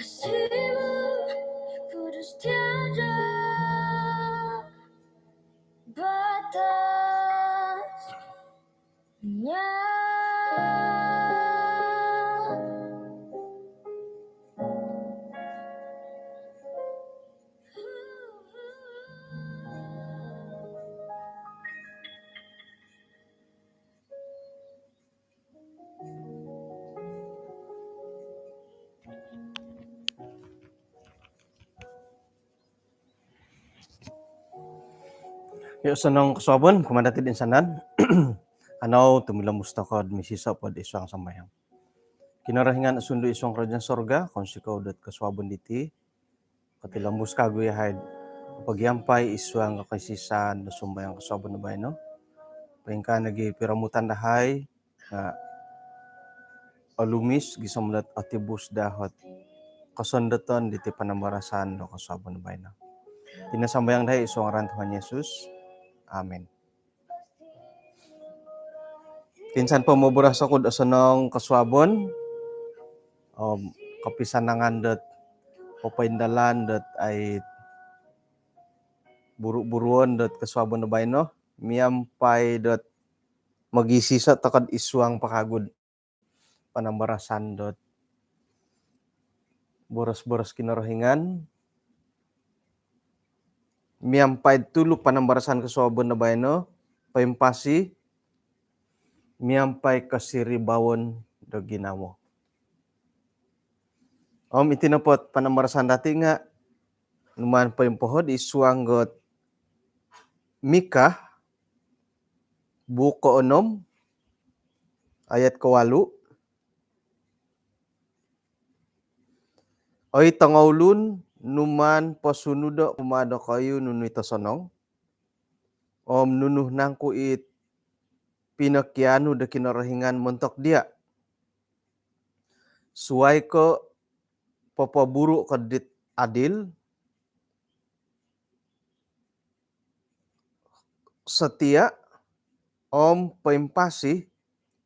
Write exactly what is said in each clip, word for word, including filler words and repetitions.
Kasih-Mu kudus tiada batasnya. Yo, osonong kosuabon kumaa dati toinsanan. Kanou tumilombus tokou misiso po id suang sambayang. Kinorohingan Sundu id suang kerajaan sorga, kounsikou dot kosuabon diti. Kotilombus kagu yahai pogiampai id suang koisisaan do sumbayang kosuabon do baino. Poingkaa nogi piromutan dahai nga olumis gisom dot otibus dahai ot kosondoton diti panambarasan do kosuabon do baino. Iti no sambayang dahai id suang ngaran Tuhan Yesus. Amin. Insan po moboros oku do osonong kosuabon om kopisanangan dot popoindalan dot ai buru-buruon dot kosuabon do baino miampai dot mogisiso tokou id suang po kagu do panambarasan dot boros-boros Kinorohingan miampai tulu panambarasan kosuabon do baino, poimpasi miampai kosiribaan do ginawo. Om iti nopo panambarasan dati nga numaan poimpohod id suang dot Mikah, buuk koonom, ayat kowalu. Oi tongoulun, numaan posunudo kumaa dokoyu nunu it osonong om nunu nangku it pinokianu do Kinorohingan montok dia. Suai ko popoburu ko dit adil, setia om poimpasi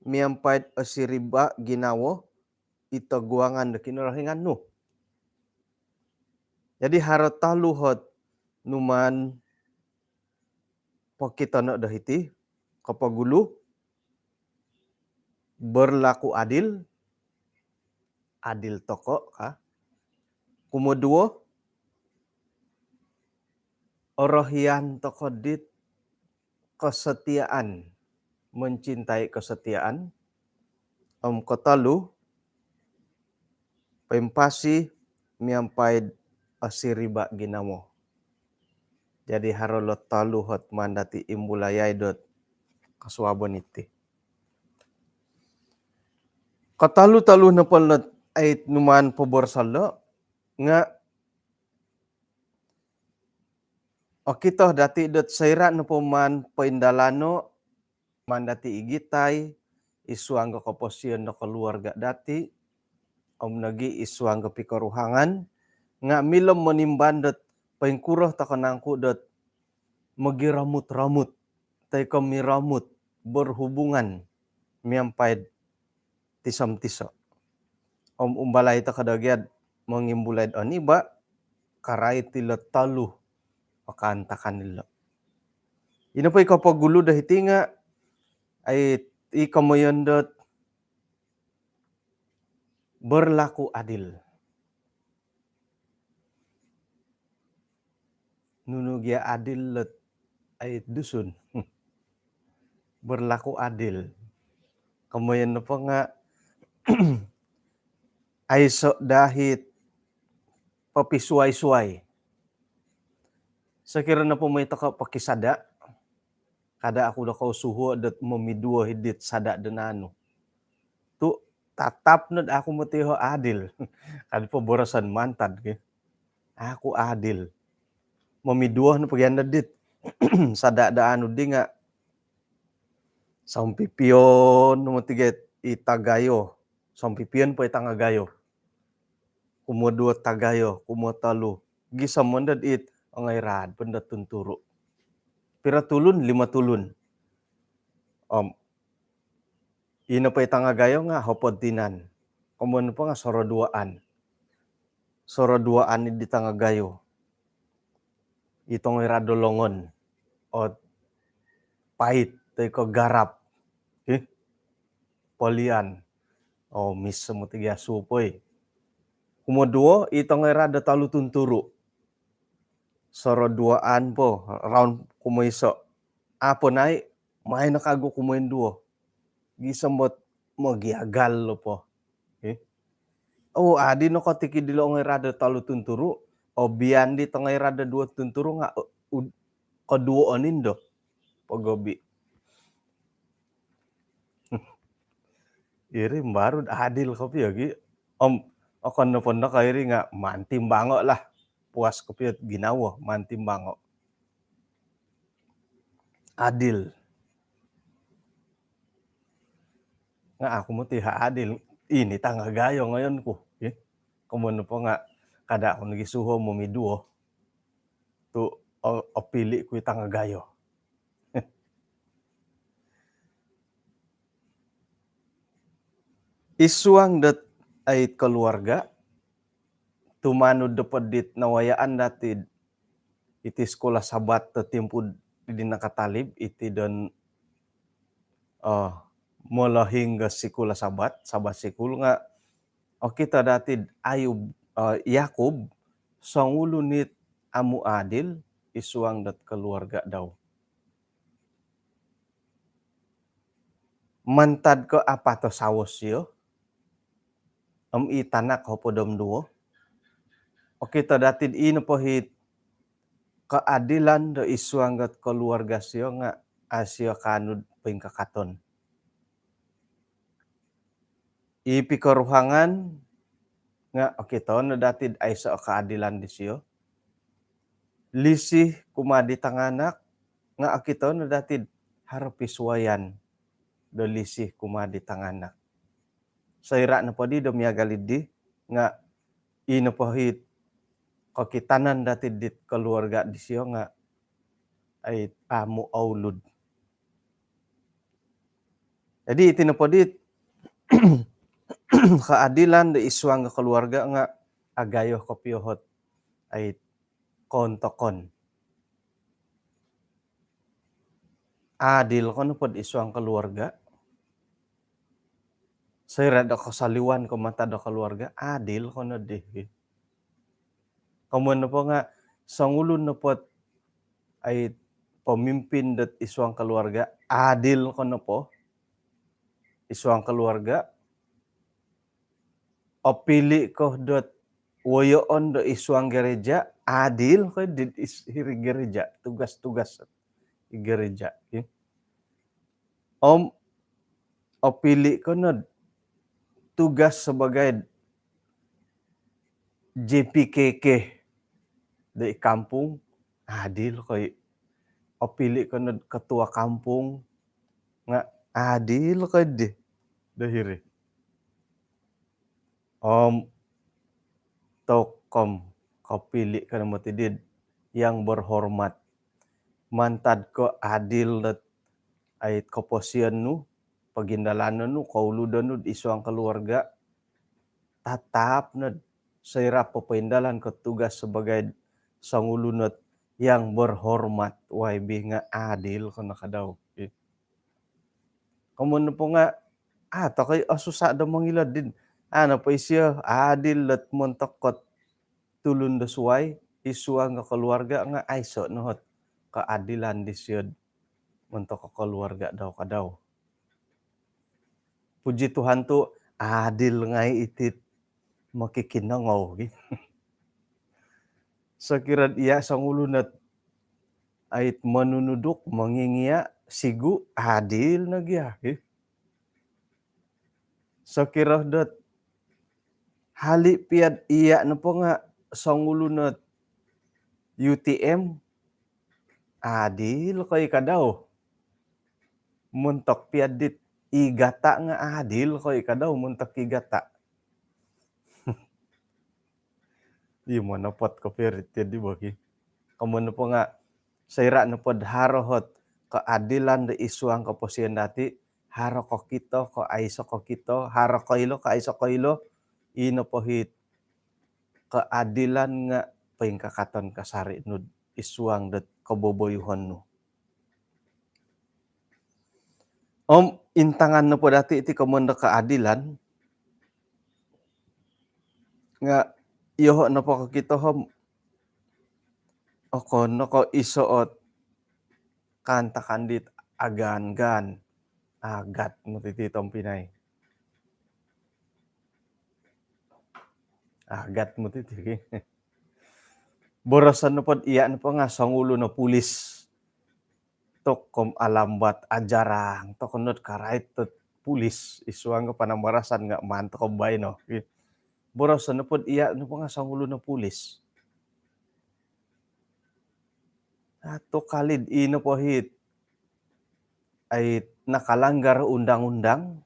miampai osiriba ginawo i toguangan do Kinorohingan nu. Jadi haro tolu ot numaan pokitono do hiti. Kopogulu, berlaku adil, adil tokou ka. Kumoduo, orohian tokou dit kesetiaan, mencintai kesetiaan. Om kotolu, poimpasi miampai osiriba ginawo. Jadi haro lo tolu ot maan dati imbulayai dot kosuabon iti. Kotolu-tolu nopo lo it numaan poboroso lo nga okito dati dot soira nopo maan poindalano, maan dati igitai id suang do koposion do keluarga dati om nogi id suang do pikoruhangan, nga milo monimban dot poingkuro tokou nangku dot mogiromut-romut toi ko miromut, berhubungan miampai tiso-tiso. Om umbalai tokou do gia mongimbulai do oniba, karai tilo tolu o kaantakan ilo. Ino po i kopogulu do hiti nga ai i komoyon dot berlaku adil. Nunu gia adil lo it ai Dusun? Berlaku adil. Komoyon nopo nga aiso dahai popisuai-suai. Sokiro nopo moi tokou pokisada, kada oku dokoyu suhuo dot momiduo hiri'd sada do naanu. Tu tatap no do oku moti ho adil. Kada po boroson mantad ki. Oku adil. Momiduo no pogi anda dit sada do anu di nga sompipion no moti gia i tagayo. Sompipion po i tangagayo. Kumoduo tagayo, kumotolu. Gisom ondo dit ongoi raad po ondo tunturu. Piro tulun? Limo tulun. Om ino po i tangagayo nga hopod tinan. Komoyon po nga soroduaan. soroduaan di tangagayo. I tongo irad do longon ot pait toi ko garap. Ih, polian. Oh, miso mo tiga supoi. Kumoduo, i tongo irad do tolu tunturu. Soroduaan po, round kumoiso. Apo nai, mai no kagu kumoinduo. Gisom dot mogiagal lo po. Eh? Oh, adi no kotiki dilo tongo irad do tolu tunturu. Obian di tongo irad do duo tunturu nga, uh, ud-, koduo onindo. Pogobi. Iri baru adil kopio gi. Om, okon nopo no ka iri nga mantimbango lah. Puas kopio ginawo, mantimbango. Adil. Nga aku moti ha adil. Ini tangagayo ngoyon ku. Eh? Komoyon nopo nga kada aku nogi suho momiduo. Tu o-, opili ku i tangagayo. Id suang dot ai keluarga, tumanud do po dit nawayaan dati iti sekolah Sabat do timpu di nakatalib, iti don, eh, molohing ga sekolah Sabat, Sabat sikul nga, okito dati Ayub, eh, Yakub, songulun it amu adil id suang dot keluarga dau. Mantad ko apat o sawo sio, om i tanak hopod om duo. Okito dati i nopo hit keadilan do id suang dot keluarga sio nga a sio kaanu do poingkakaton. I pikoruhangan nga okito no dati aiso keadilan disio. Lisih kumaa di tanganak nga okito no dati haro pisuayan do lisih kumaa di tanganak. Soira nopo di do miagal di nga i nopo hit kokitanan dati dit keluarga disio nga ai amu oulud. Jadi iti nopo dit keadilan do id suang keluarga nga agayo kopio hot ai kontokon. Adil ko nopo id suang keluarga. Soira do kosoliwan ko mantad do keluarga, adil ko no di. Komoyon nopo nga songulun nopo ai pemimpin dot id suang keluarga, adil ko nopo id suang keluarga. Opili ko dot woyoon do id suang gereja, adil ko di is-, hiri gereja, tugas-tugas i gereja, ya. Om opili ko no tugas sebagai J P K K di kampung, adil ko i. Opili ko no ketua kampung nga adil ko di do hiri. Om tokom kopili ko no moti dit yang berhormat. Mantad ko adil dot ai koposion nu, pogindalanon nu, kouludon nu id suang keluarga, tatap no soira popoindalan ko tugas sebagai songulun dot yang berhormat, Y B nga adil ko no ka dau. Komoyon nopo nga, ah, tokou osusa do mongilo dit. Ah, nopo isio adil dot montok kot tulun do suai id suang keluarga nga aiso no hot keadilan disio montok keluarga dau ka dau. Puji Tuhan tu adil ngai iti mokikinongou gi. Sokiro iya songulun dot ait monunuduk, mongingia, sigu, adil no gia, eh. Sokiro dot hali pia iya nopo nga songulun dot U T M, adil ko i ka dau. Montok pia dit i gata nga adil ko i ka dau, montok i gata. Ii, monopot ko pia ri tiad di bogi. Komoyon nopo nga soira nopo do haro hot keadilan do id suang koposion dati, haro kokito ko aiso kokito, haro koilo ko aiso koilo, ii nopo hit keadilan nga poingkakaton kasari nu id suang dot koboboyuhon nu. Om intangan nopo dati iti komoyon do keadilan nga iyoho nopo kokito om okon no ko iso ot kaantakan dit agaan-gaan. Agat moti iti tompinai. Agat moti iti. Boroson nopo do iya nopo nga songulun o pulis. Tokom alambat ajarang, tokonod karait dot pulis. Id suang ko panambarasan nga maan toko baino. Boroson nopo do iya nopo nga songulun o pulis. Atukali ino po hiti. Ai nakalanggar undang-undang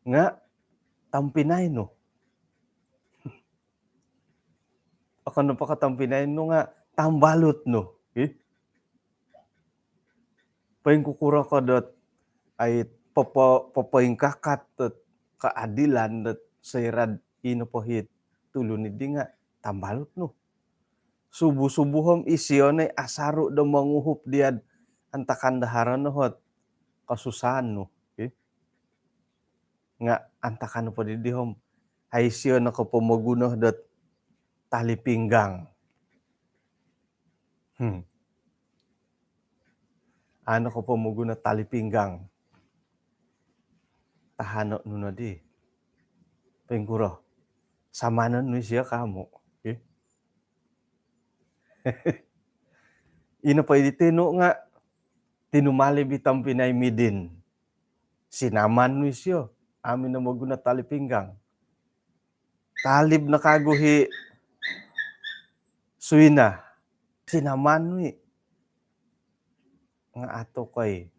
nga tompinai nu. Okon nopo ko tompinai nu nga tambalut nu. Ih. Poingkukuro ko dot ai popo-, popoingkakat dot keadilan dot soira do ino po hiti tulun dii nga tambalut nu. Subuh-subuh om isio no i asaru do monguhup dia do antakan do haro no ot kosusaan nu. Ih. Nga antakan po dii om ai isio no ko pomoguno dot tali pinggang. Hmm. Au no ko pomoguno tali pinggang. Tahano nu nodi. Poingkuro. Samanon nu isio ko amu. Ih. Ino po iti tinu nga tinumalib i tompinai Midin. Sinaman nu isio. Amu no moguno tali pinggang. Talib no kagu i Suina. Sinaman nu i. Nga atukoi.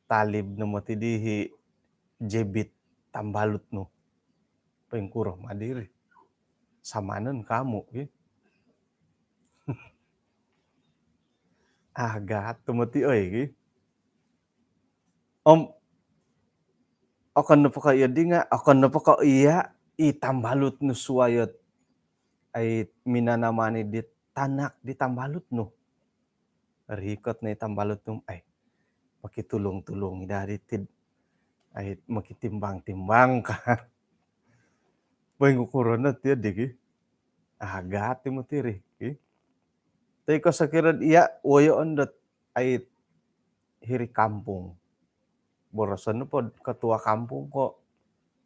Talib no moti dii i Jebit tambalut nu. Poingkuro ma diri. Samanon ko amu, ih. Agat tu moti oi, ih. Om, okon nopo ko iya dii nga, okon nopo ko iya i tambalut nu suai ot ai minanamani di tanak di tambalut nu. Rikot no i tambalut nu, ai, mokitulung-tulung i daa diti do ai mokitimbang-timbang ka. Poingkukuro no ti dii ki. Agat i moti ri, ih. Toi ko sokiro do iya woyoon dot ai hiri kampung. Boroson nopo do ketua kampung ko,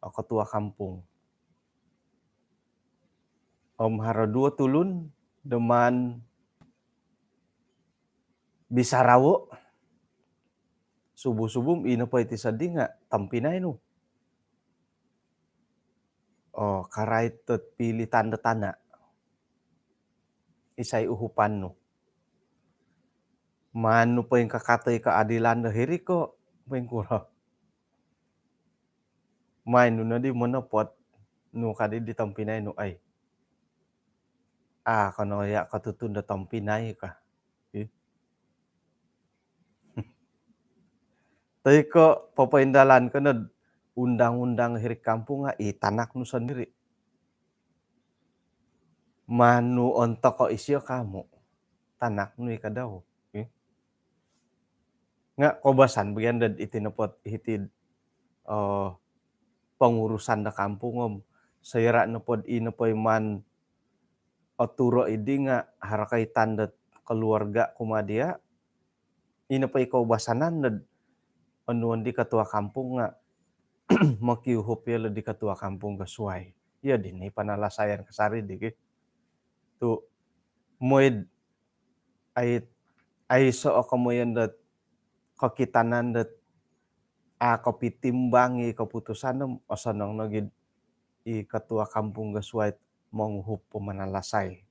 oh, ketua kampung. Om haro duo tulun do maan bisarawo. Subuh-subuh om ino po iti sodi nga tompinai nu. Oh, karait dot pilitan do tana. Isai uhupan nu. Maan nu poingkakato i keadilan do hiri ko, poingkuro. Maan nu nodi monopot nu kadi di tompinai nu ai. Ah, kono iya kotutun do tompinai ka. Ih. Toi ko popoindalan kono undang-undang hiri kampung nga i tanak nu sondiri. Maan nu ontoko isio ko amu. Tanak nu i ka dau. Ih. Nga koubasan bagian do iti nopo do hiti do, oh, pengurusan do kampung om. Soira nopo do i nopo i maan oturo dii nga haro kaitan do keluarga kumaa dia. I nopo i koubasanan do onuon di ketua kampung nga mokiuhup yolo di ketua kampung do suai. Iya dii no i panalasaian kasari dii ki. Tu mooi do ai, aiso o komoyon dot kokitanan dot a kopitimbang i keputusan om osonong nogi i ketua kampung do suai monguhup pomanalasai.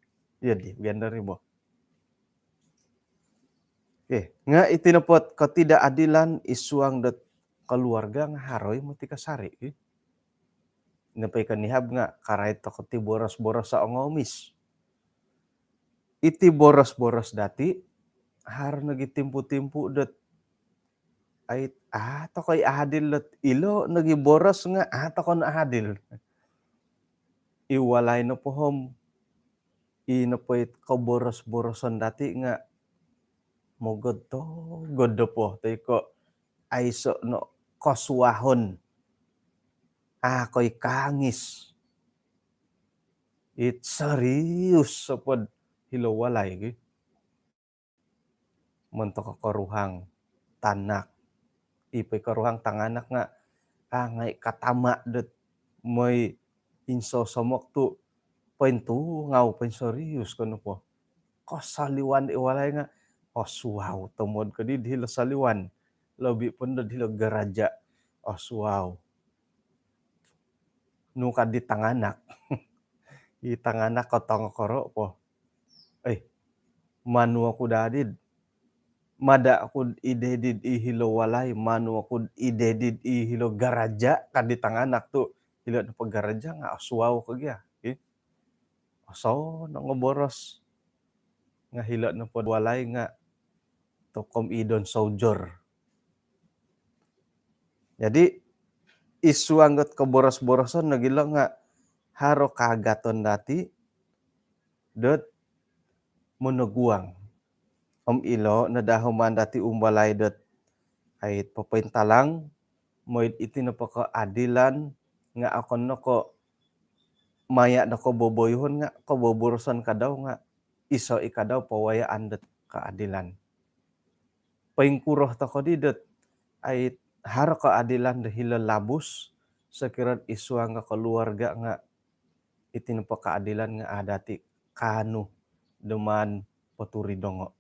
Iya dii, bagian dari bo. Okey, nga iti nopo do ketidakadilan id suang dot keluarga nga haro i moti kasari, ih. Nopo i konihab nga karait toko ti boros-boros o ongomis. Iti boros-boros dati, haro nogi timpu-timpu dot ai, ah, toko i adil dot ilo nogi boros nga, ah, toko no adil. i walai nopo om i nopo it koboros-boroson dati' nga' mogodtogod nopo toi ko' aiso no kosuahon, a' koi kangis. It serius sopod hilo walai gi. Montok koruhang tanak, i poi koruhang tanganak nga' a' ngai' katama' dot moi insosomok tu' pointungau, poinserius ko nopo. Kosoliwan di walai nga' osuau tomod kodi hilo soliwan, lobi' pun dot hilo garaja', osuau. Nu kadi tanganak, i tanganak ko tongokoro' po, eh, manu oku dadi'd, mada' oku'd i dedi'd i hilo walai, manu oku'd i dedi'd i hilo garaja' kadi tanganak tu' hilo nopo garaja' nga' osuau ko gia, eh. Osonong o boros. Nga' hilo' nopod walai nga' tokom idon soujor. Jadi' isuang dot koboros-boroson nogi ilo' nga' haro kaagaton dati' dot monoguang. Om ilo' no daa human dati' umbalai dot ai popointalang, moi'd iti nopo koadilan nga' okon no ko' maya' do koboboyuhon nga' koboboroson kadau nga' iso' i kadau pawayaan dot kaadilan. Poingkuro toko di dot ai haro kaadilan do hilo labus, sokiro'd isuang do koluarga' nga' iti nopo kaadilan nga' a' dati' kaanu do maan poturidongo'.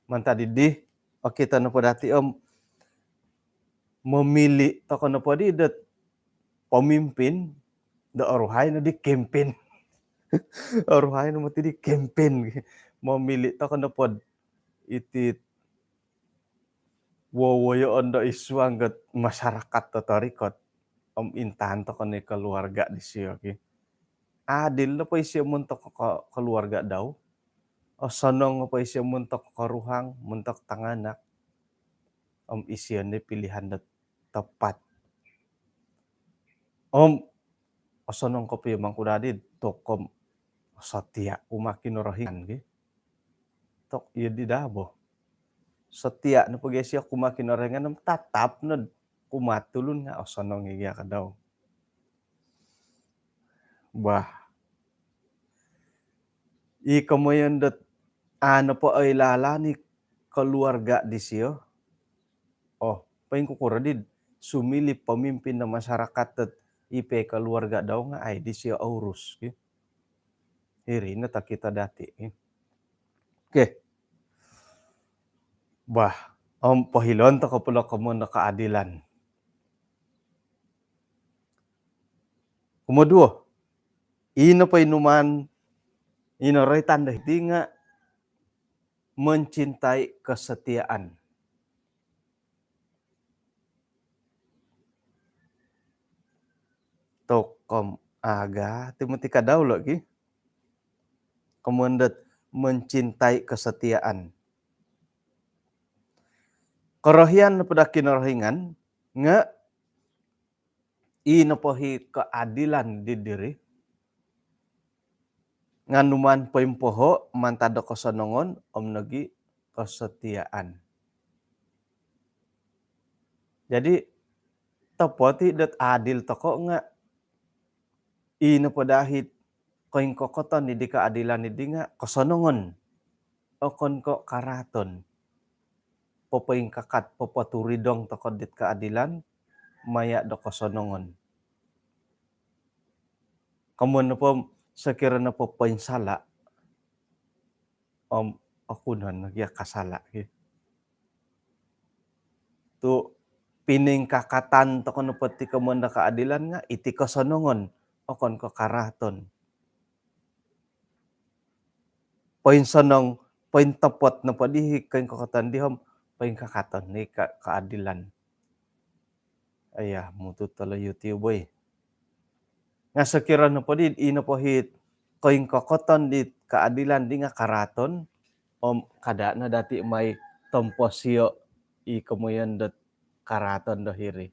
Mantad iddi, okito nopo dati' om momili' toko nopo di dot pemimpin do oruhai no di kempin. Oruhai no moti di kempin. Momili' toko nopod iti wowoyoon do isuang dot masarakat do torikot. Om intaan toko no i koluarga' disio ki. Adil nopo isio montok ko-, koluarga' dau. Osonong nopo isio montok koruhang, montok tanganak. Om isio no i pilihan dot tepat. Om osonong kopio mangku dadi tokom setia kumaa Kinorohingan ki. Tok iyo di daa bo. Setia nopo gia isio kumaa Kinorohingan om tatap nod kumaa tulun nga' osonong i gia kadau. Bah. I komoyon dot a' nopo oilaan i koluarga' disio. Oh, poingkukuro di sumilih pemimpin do masarakat dot i poi koluarga' dau nga' ai disio ourus ki. Hiri no tokito dati' ki. Okey. Bah, om pohiloon toko po ilo komoyon do kaadilan. Kumoduo, ino po inuman, ino roitan do hiti nga' mencintai kesetiaan. Tokom aga ti moti kadau lagi. Komoyon dot mencintai kesetiaan. Korohian nopo do Kinorohingan nga' i nopo hi kaadilan di diri nga' numaan poimpoho' mantad do kosonongon om nogi' kesetiaan. Jadi' topot i dot adil toko' nga' i nopo daa hi koingkokoton di kaadilan di nga' kosonongon, okon ko' karaaton. Popoingkakat, popoturidong toko' dit kaadilan maya' do kosonongon. Komoyon nopo sokiro nopo poinsala' om okunon nogi' kasala' ki. Tu' poingkakatan toko' nopo ti komoyon do kaadilan nga' iti kosonongon, okon ko' karaaton. Poinsonong, pointopot nopo di hi koingkokoton di om poingkakaton ni ka-, kaadilan. Aya, mutut tolo YouTube oi. Nga' sokiro nopo di i nopo hi koingkokoton di kaadilan di nga' karaaton om kada' no dati' mai tomposio' i komoyon dot karaaton do hiri.